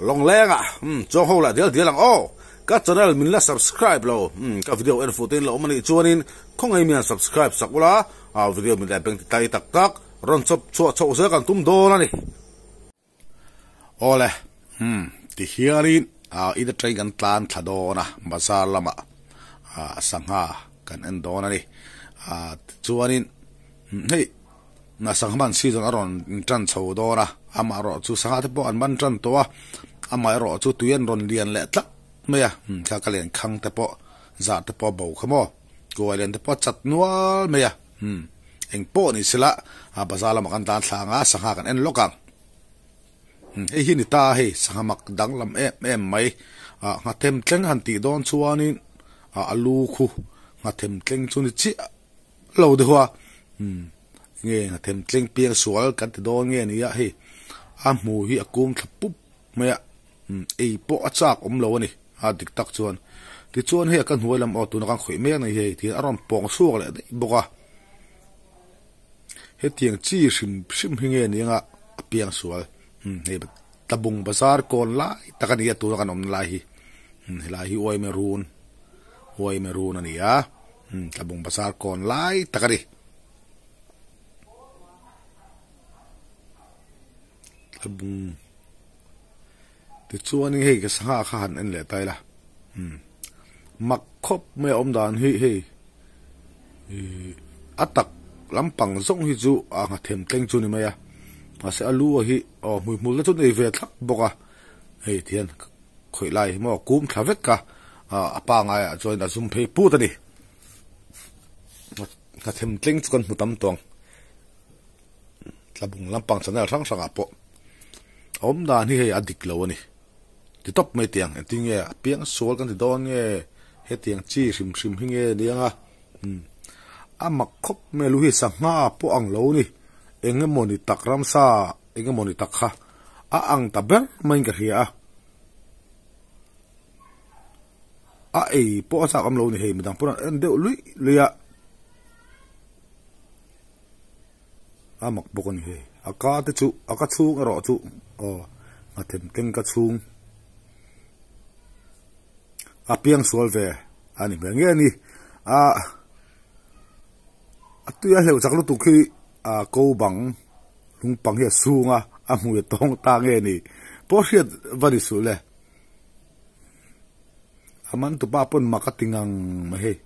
Lawng leng ah chuang ho lah dial dial ang aw. Ka channel min la subscribe lo ka video en fuh te in la awm a nih chuanin khawngaih mian subscribe sak ula video min leh beng ti tai tak tak rawn chawp chhuah chhoh zel kan tum dawn a ni. Awle ti hianin in atangin kan tlan thla dawn a bazar lamah sangha kan en dawn a ni. Tichuanin hei. Sangha man season a rawn tan chho dawn a, amaherawh chu sangha te pawh an man tan tawh a, amaherawh chu tui an rawn lian leh tlat mai a, kha ka len khang te pawh zah te pawh a bo kha maw, kuai len te pawh a chat nual mai a, eng pawh ni sela bazar lamah kan tan thla ang a, sangha kan en lawk ang. Hei hi ni ta a hei, sangha mak danglam em em mai, nghathem tleng han tih dawn chuanin a lu khu nghathem tleng chu ni chiah. Lo deuh a, umm nge them tleng piang sual kan ti dawn nge nia hei a hmu hi a kung thla pup mai a, umm ei pawh a chak awm lo a ni a dik tak chuan. Tichuan hei a ka hnuai lam aw tuna kan khawih mek nei hi hei tihian a rawn pawng chhuak leh daih bawk a, hetiang chi hrim hrim hi nge nia a piang sual umm hei tlabung bazar kawn lai tak a ni a tuna kan awmna lai hi umm helai hi uaime run uaime run a ni a. Tlabung bazar kawn lai tak a ni. Tlabung tichuanin hei ka sangha kha han en leh ta ila mak khawp mai a awm dan hi hei ih a tak lampang zawng hi chu a nghathem tleng chu a ni mai a mahse a lu a hi aw hmuihmul te chu nei ve thlap bawk a hei tihian. Khawih lai hi maw kum thla vek a, a pangai ah chuan a zum phei put a ni. Hnathem tleng chu kan hmu tam tawng. Tlabung lampang channel hrang hrang ah pawh a awm dan hi hei a dik lo a ni. Ti tawp mai tiang engtin nge a piang sual kan ti dawn nge hetiang chi hrim hrim hi nge nia a mak khawp mai a lu hi sangha pawh ang lo ni eng emaw ni tak ramsa eng emaw ni tak kha a ang ta ber maiin ka hria a. A ei pawh a chak awm lo ni hei midang pawn an en deuh luih luih a. A mak bawk a ni hei. A ka te chu a ka chhung erawh chu aw a them teng ka chhung a piang sual ve a ni hmel nge a ni. A a tui a hleuh chak lutuk hi a ko bang. Lungpang hi a sung a, a hmui a tawng ta nge ni? Pawh hriat va ni suh le. A man tupa pawn mak a ti ngang mai hei.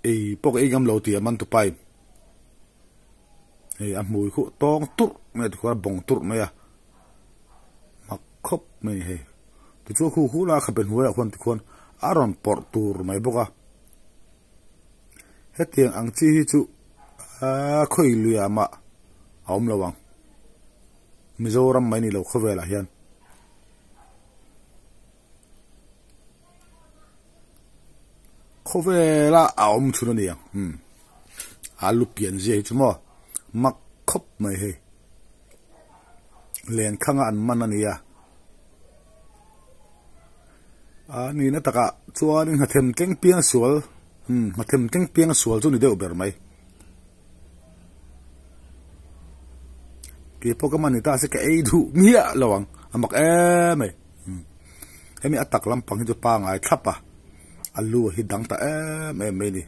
Ei pawh ka ei ngam lo ti a man tupa in. Hei a hmui khuh tawng turh mai a tikhuan a bawng turh mai a. Mak khawp mai ni hei. Tichuan khu khu la khabe hnuaiah khuan tikhuan a rawn pawrh tur mai bawk a. Hetiang ang chi hi chu aaa khawi luiah mah a awm lo ang. Mizoram mai ni lo khawvelah hian. Khawvela a awm chhun a ni ang umm a lu pian zia hi chu maw mak khawp mai hei. Lenkhanga an man a ni a. A nihna takah chuanin hnathem tleng piang sual umm hnathem tleng piang sual chu ni deuh ber mai. Kei pawh ka man ni ta se ka ei duh miah lo ang a mak em mai umm hemi a tak lampang hi chu pangai thlap a a lu hi dang ta em em mai a ni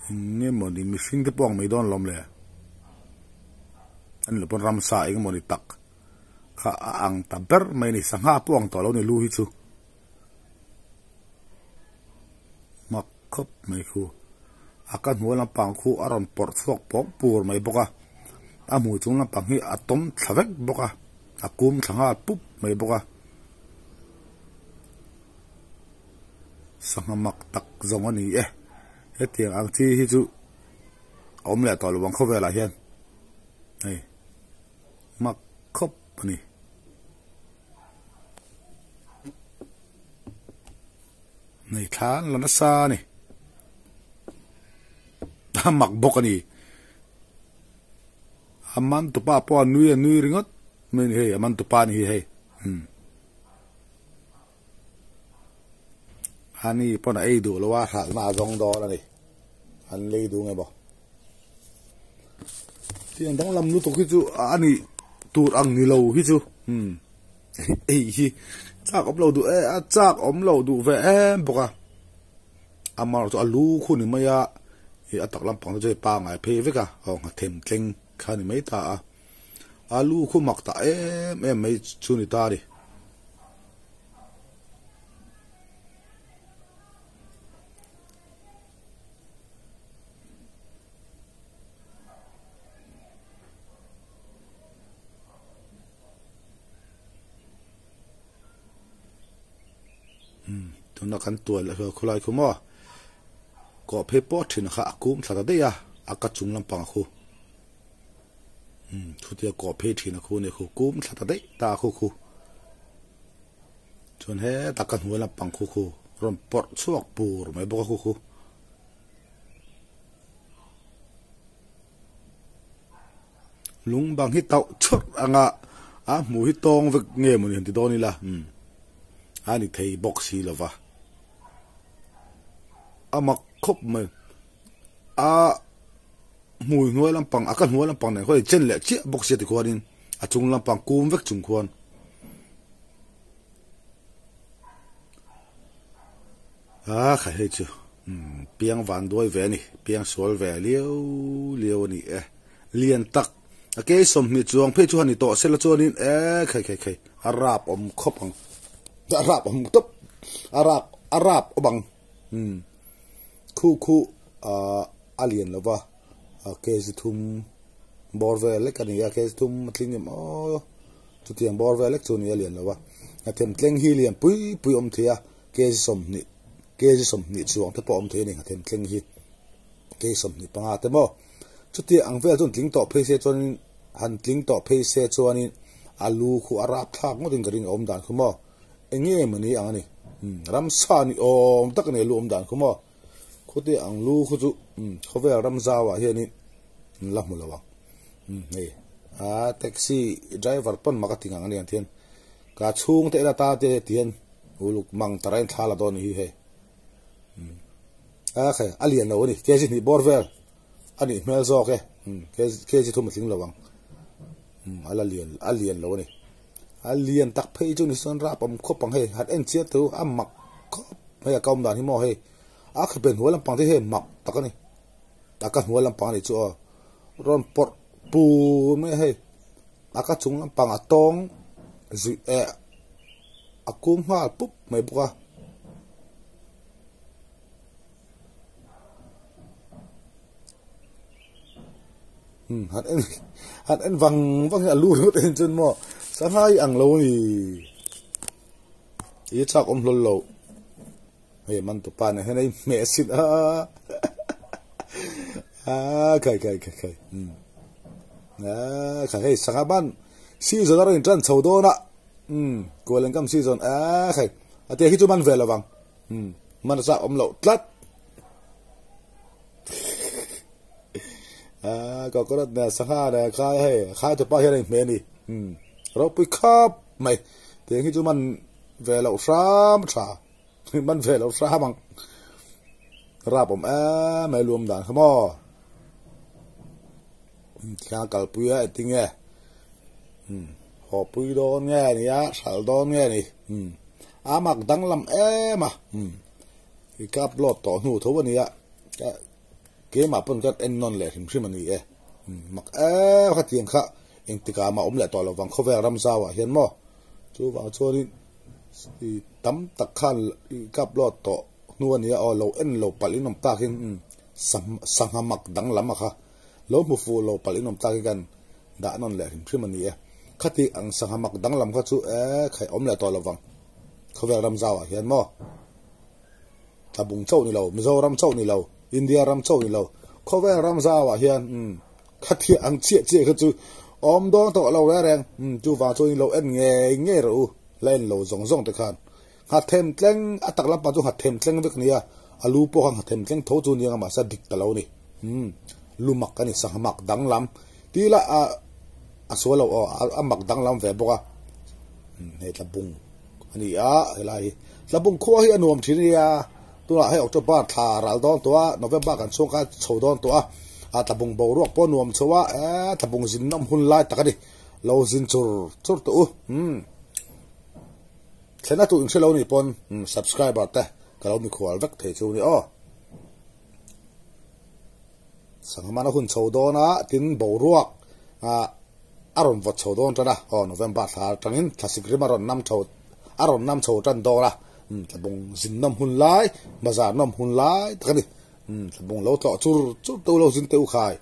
eng nge maw ni mihring te pawh ang mai dawn alawm le a ni lo pawn ramsa eng emaw ni tak. Kha a ang ta ber mai a ni, sangha pawh ang tawh lo a ni lu hi chu. Mak khawp mai khu. A ka hnuai lampang khu a rawn pawrh chhuak pawng pur mai bawk a, a hmui chung lampang hi a tawm thla vek bawk a, a kum thla nghal pup mai bawk a. Sangha mak tak zawng a ni e, hetiang ang chi hi chu a awm leh tawh lo ang khawvelah hian hei. Mak khawp a ni. Nei thla an la nasa a ni. A mak bawk a ni. A man tupa pawh a nui a nui ringawt mai a ni hei a man tupa a ni hi hei. Hmm. Ani pawn a ei duh lo a hralhna a zawng dawn a ni. An lei duh nge maw. Tiang danglam lutuk hi chu a nih tur ang ni lo hi chu umm. Ei hi chak awm lo duh e a chak awm lo duh ve em bawk a amaherawh chu a lu khu ni mai a ih a tak lampang te chu hei pangai phei vek a aw nghathem tleng kha ni mai ta a a lu khu mak ta em em mai chu ni ta a ni. Tuna kan tual khawlai khu maw kawh phei pawh thin kha a kum thla ta daih a a ka chung lampang a khu chutia kawh phei thin a khu nia khu kum thla ta daih ta a khu khu chuan hetah ka hnuai lampang khu khu rawn pawrh chhuak pur mai bawk a khu khu. Lung bang hi tauh chawrh anga a hmuh hi tawng vek nge mawni han ti dawn ila umm a ni thei bawk si lova a mak khawp mai a hmui hnuai lampang a ka hnuai lampang nen khuan chen leh chiah bawk sia tikhuanin a chung lampang kum vek chung khuan. A kha hei chu piang van duai ve a ni piang sual ve liau liau a ni e lian tak a ke sawmhnih chuang phei chu han ni tawh sela chuanin e khai khai khai a rap awm khawp ang a rap awm tawp a rap a rap awm ang umm khu khu ah a lian lo va a kg thum bawr vel lek a ni a kg thum a tling em aw chutiang bawr vel lek chu a ni a lian lo va a themtleng hi lian pui pui awm thei a. Kg 20 kg 20 chuang te pawh a awm thei a ni nghathem thleng hi kg 25 te maw chuti ang vel chuan tling tawh phei se chuanin han tling tawh phei se chuanin a lu khu a rap thlak ngawtin ka ring a awm dan khu maw eng nge mawni ang a ni ramsa ni awm tak a ni a lu awm dan khu maw khuti ang lu khu chu khawvel ram zauah hianin an la hmu lo ang hei a taxi driver pawn mak a ti ngang a ni ang thian ka chhungte ila ta te tihian. Uluk mang tara in thla la dawn hi hei a khai a lian lo a ni kg hnih bawr vel a nih hmel zawk e kg thum a tling lo ang a la lian a lian lo a ni a lian tak phei chu ni chuan rap awm khawp ang hei han en chiang teh u a mak khawp hei a ka awm dan hi maw hei a khabe hnuai lampang te hi hei mak tak a ni a ka hnuai lampang a nih chu aw rawn pawrh pur mai a hei a ka chung lampang a tawng zuih eh. A kung nghal pup mai bawk a. Hmm, han en han en vang vang hi a lu ringawt en chuan maw sangha hi ang lo a ni. I chak awm hlawl lo. Hei man tu pa nen hian a inhmeh sin a. A khai khai khai khai. Hmm. A khai hei sangha ban season a rawn intan chho dawn a. Umm kual engkam si zawn a khai a tia khi chu man ve lo vang umm man a chak awm loh tlat a coconut nen sangha nen khai hei khai tu pa hian a inhmeh a ni umm ropui khawp mai tiang hi chu man ve loh hram tha man ve loh hram ang rap awm em mai luam dan kha maw thiang kalpui a engtinge umm. Haw pui dawn nge ni a, hral dawn nge ni. Umm. A mak danglam em a. Umm. I ka upload tawh hnu tho a nia. Ka keimah pawn ka en nawn leh hrim hrim a ni e. Umm. Mak em kha tiang kha engtikah mah awm leh tawh lovang khawvel ram zauah hian maw. Chuvang chuanin i tam tak khan i ka upload tawh hnu a nia aw lo en lo palh in awm takin umm sangha mak danglam a kha lo hmu fuh lo palh in awm takin kan Dah nawn leh hrim hrim a ni e. Khati ang sangha mak danglam kha chu e khaih awm leh tawh lovang. Khawvel ram zauah hian maw? Tlabung chauh ni lo, Mizoram chauh ni lo, India ram chauh ni lo, khawvel ram zauah hian umm khati ang chiah chiah kha chu awm dawn tawh lo reng reng. Umm chuvang chuan in lo en ngei ngei rawh u, la en lo zawng zawng te khan. Nghathem tleng, a tak lampang chu nghathem tleng vek a nia, a lu pawh kha nghathem tleng tho chu nia mahse a dik ta lo a ni. Umm, lu mak a ni, sangha mak danglam tih lah a a sual lo aw, a mak danglam ve bawk a. Umm, hei tlabung a ni a, helai hi tlabung khua hi a nuam thin a nia, tunah hei October thla ral dawn tawh a, November kan chhung kha chho dawn tawh a, a tlabung boruak pawh a nuam chho a, eee tlabung zin nawm hun lai tak a ni, lo zin chur chur tawh u, umm. Thlenna tur in hrelo ni pawn subscriber te ka lo mikhual vek thei chu ni aw. Sangha mana hun chho dawn a, tin boruak a rawn vawt chho dawn tan a, aw November thla atangin thlasik rim a rawn nam chho a rawn nam chho tan dawn a, tlabung zin nawm hun lai, bazar nawm hun lai tak a ni. Tlabung lo tlawh chur chur teuh lo zin teh u khai.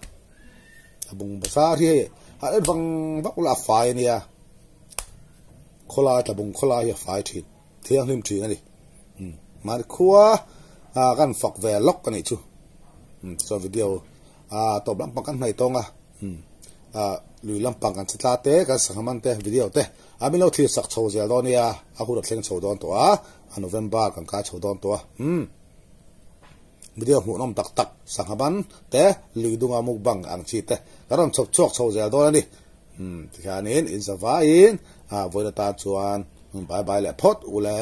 Tlabung bazar hi hei a en vang vak ula a fai a nia, khawlai tlabung khawlai hi a fai thin. Thianghlim thin a ni. Mahni khua kan fak ve lawk a nih chu. Tichuan video tawp lampang kan hnaih tawng a, lui lampang kan che tla te, kan sangha man te, video te a min lo thlir sak chho zel dawn nia, a hun a thleng chho dawn tawh a, a November kan kai chho dawn tawh a. Video hmuhnawm tak tak sangha man te, lui dunga mukbang ang chi te kan rawn chhawp chhuak chho zel dawn a ni. Tikhianin in zavaiin vawiin atan chuan bye bye leh phawt u le.